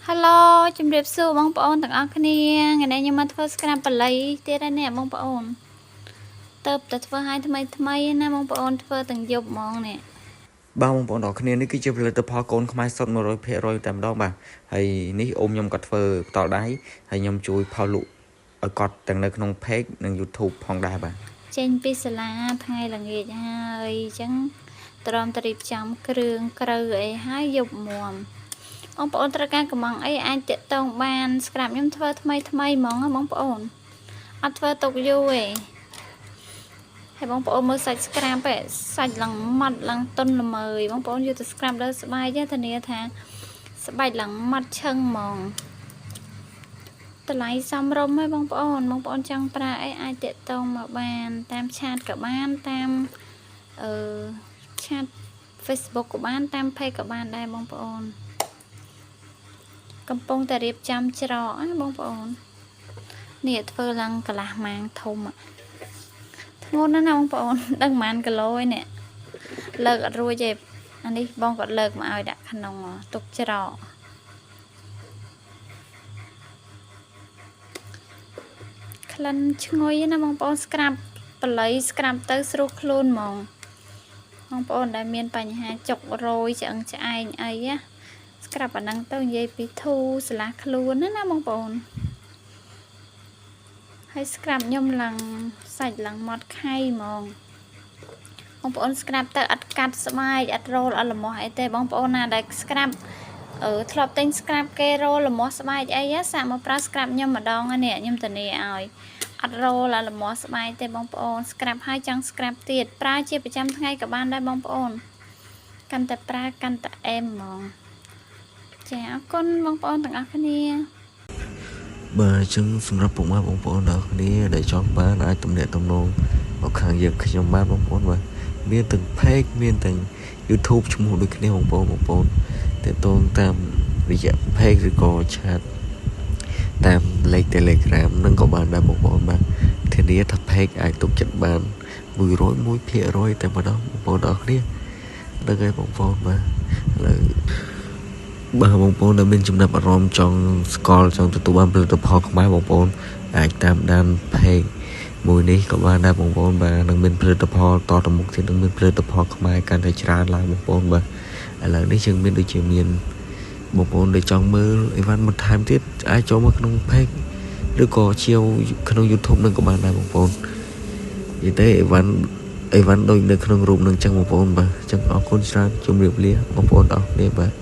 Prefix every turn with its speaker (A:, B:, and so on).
A: Hello ជំរាបសួរបងប្អូនទាំងអស់គ្នាថ្ងៃនេះខ្ញុំមកធ្វើ scrub បល័យទៀតហើយនេះបងប្អូនទៅតែធ្វើឲ្យថ្មីថ្មីណាបងប្អូនធ្វើទាំងយប់ហ្មងនេះ
B: បាទបងប្អូនទាំងគ្នានេះគឺជាផលិតផលកូនខ្មែរសុទ្ធ100%តែម្ដងបាទហើយនេះអ៊ំខ្ញុំក៏ធ្វើផ្ទាល់ដៃហើយខ្ញុំជួយផលលក់ឲ្យគាត់ទាំងនៅក្នុង page និង YouTube ផងដែរបាទ
A: ចេញពីសាលាថ្ងៃល្ងាចហើយអញ្ចឹងទ្រាំតែរៀបចំគ្រឿងក្រៅអីហើយយប់មុំបងប្អូនត្រូវការកំងអីអាចតាក់ទងបាន scrub ខ្ញុំធ្វើថ្មីថ្មីហ្មងណាបងប្អូនអត់ធ្វើទុកយូរទេហើយបងប្អូនមើលសាច់ scrub ឯងសាច់ឡើងម៉ត់ឡើងតុនល្មើយបងប្អូនយកទៅ scrub លើស្បែកធានាថាស្បែកឡើងម៉ត់ឈឹងហ្មងតម្លៃសមរម្យហើយបងប្អូនបងប្អូនចង់ប្រើអីអាចតាក់ទងមកបាន តាម chat ក៏បានតាមអឺ chat Facebook ក៏បានតាម page ក៏បានដែរបងប្អូន កំពុងតែរៀបចំច្រកណាបងប្អូននេះធ្វើឡើងកន្លះម៉ាងធំធ្ងន់ណាស់ណាបងប្អូន ដឹងប៉ុន្មានគីឡូឯនេះលើកអត់រួចទេអានេះបងគាត់លើកមកឲ្យដាក់ក្នុងទុកច្រកក្លិនឈ្ងុយណាបងប្អូន scrub បល័យ scrub ទៅស្រួលខ្លួនហ្មងបងប្អូនដែលមានបញ្ហាចុករយឆ្អឹងឆ្អែងអីណា scrub អាហ្នឹងទៅនិយាយពីធូរស្លាស់ខ្លួនណាណាបងប្អូនហើយ scrub ខ្ញុំឡើងសាច់ឡើងម៉ត់ខៃហ្មងបងប្អូន scrub ទៅអត់កាត់ស្បែកអត់រោលអត់លមាស់អីទេបងប្អូនណាដែល scrub អឺធ្លាប់ទិញ scrub គេរោលលមាស់ស្បែកអីសាកមកប្រើ scrub ខ្ញុំម្ដងនេះខ្ញុំធានាឲ្យអត់រោលអត់លមាស់ស្បែកទេបងប្អូន scrub ហើយចង់ scrub ទៀតប្រើជាប្រចាំថ្ងៃក៏បានដែរបងប្អូនកាន់តែប្រើកាន់តែអែមហ្មងចាអរគុណបងប្អូនទាំងអស់គ្នា
C: បាទអញ្ចឹងសម្រាប់ពុកម៉ែបងប្អូនទាំងអស់គ្នាដែលចង់បានអាចទំនាក់ទំនងមកខាងយើងខ្ញុំបានបងប្អូនបាទមានទាំង page មានទាំង YouTube ឈ្មោះដូចគ្នាបងប្អូនបងប្អូនទាក់ទងតាមរយៈ page ឬក៏ chat តាមលេខ Telegram នឹងក៏បានដែរបងប្អូនបាទធានាថា page អាចទុកចិត្តបាន101%តែម្ដងបងប្អូនទាំងអស់គ្នាហ្នឹងហើយបងប្អូនបាទឥឡូវបាទបងប្អូនដែលមានចំណាប់អារម្មណ៍ចង់ស្គាល់ចង់ទទួលបានផលិតផលខ្មែរបងប្អូនអាចតាមដាន page មួយនេះក៏បានដែរបងប្អូនបាទនឹងមានផលិតផលតទៅមុខទៀតនឹងមានផលិតផលខ្មែរកាន់តែច្រើនឡើងបងប្អូនបាទឥឡូវនេះយើងមានដូចជាមានបងប្អូនដែលចង់មើលអីវ៉ាន់បន្ថែមទៀតអាចចូលមកក្នុង page ឬក៏ជាវក្នុង YouTube នឹងក៏បានដែរបងប្អូននិយាយទៅអីវ៉ាន់អីវ៉ាន់ដូចនៅក្នុងរូបនឹងចឹងបងប្អូនបាទចឹងអរគុណច្រើនជម្រាបលាបងប្អូនទាំងអស់គ្នាបាទ។